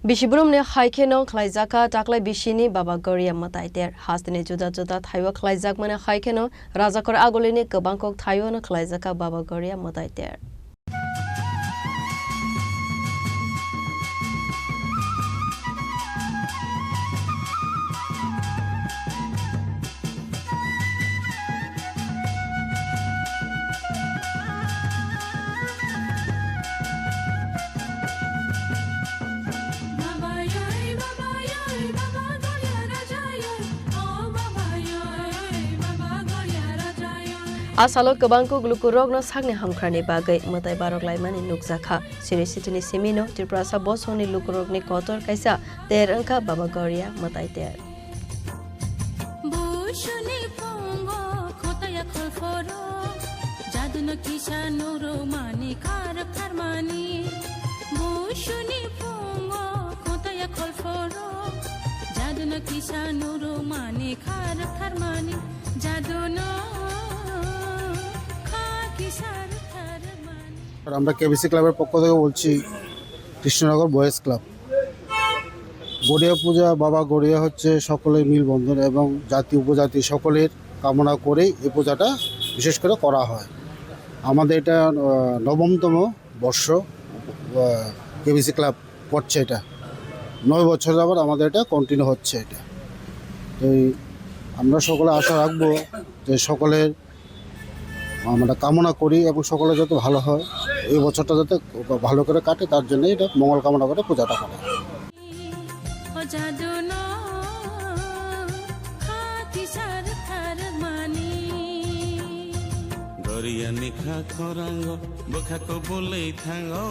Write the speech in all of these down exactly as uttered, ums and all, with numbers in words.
Bisi burumni hai kheno khlaijak kha taklai bisini Baba Goria mwtai ter. Hasteni juda juda thaio khlaijakmani hai kheno Rajakhor Agulini kwbang kok thaiono khlaijak kha Baba Goria mwtai ter. A salo kwbang kuk lukurokno sakni hamkhrani bagwi mwtai barok laimani nukjakha. Sini sitini simino Tiprasa bosongni lukurokni kotor kaisa ter wngkha Baba Goria mwtai ter. Busuni phungo khotaya kholphoro, jaduno kisa nurumani kharok tharmani. Busuni phungo khotaya kholphoro, jaduno kisa nurumani kharok tharmani. Jaduno kha kisa rok tharmani. আর আমরা কেবিসি ক্লাবের পক্ষ থেকে বলছি, Krishnanagar boys club. Garia পূজা, বাবা গড়িয়া হচ্ছে সকলের মিলবন্ধন এবং জাতি উপজাতি সকলের কামনা করেই এই পূজাটা বিশেষ করে করা হয়। আমাদের এটা, আহ, নবমতম বর্ষ, আহ, কেবিসি ক্লাব করছে এটা। নয় বছর যাবত আমাদের এটা কন্টিনিউ হচ্ছে এটা। তো এই আমরা সকলে আশা রাখবো যে সকলের আমরা কামনা করি এবং সকলে যাতে ভালো হয়, এই বছরটা যাতে ভালো করে কাটে, তার জন্য এটা মঙ্গল কামনা করে পূজাটা করা হয়। Goriya nikha khorango bwkha kubulwi thango,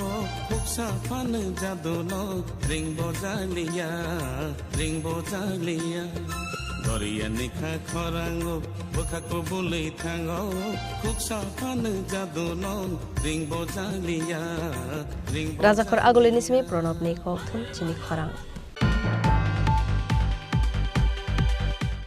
khuksa phano jaduno ring bojaliya, ring bojaliya. Goriya nikha khorango bwkha kubulwi thango, khuksa phano jaduno ring bojaliya, ring Rajakhor bojaliya. Agulini simi Pranabni kokthum chini khorang.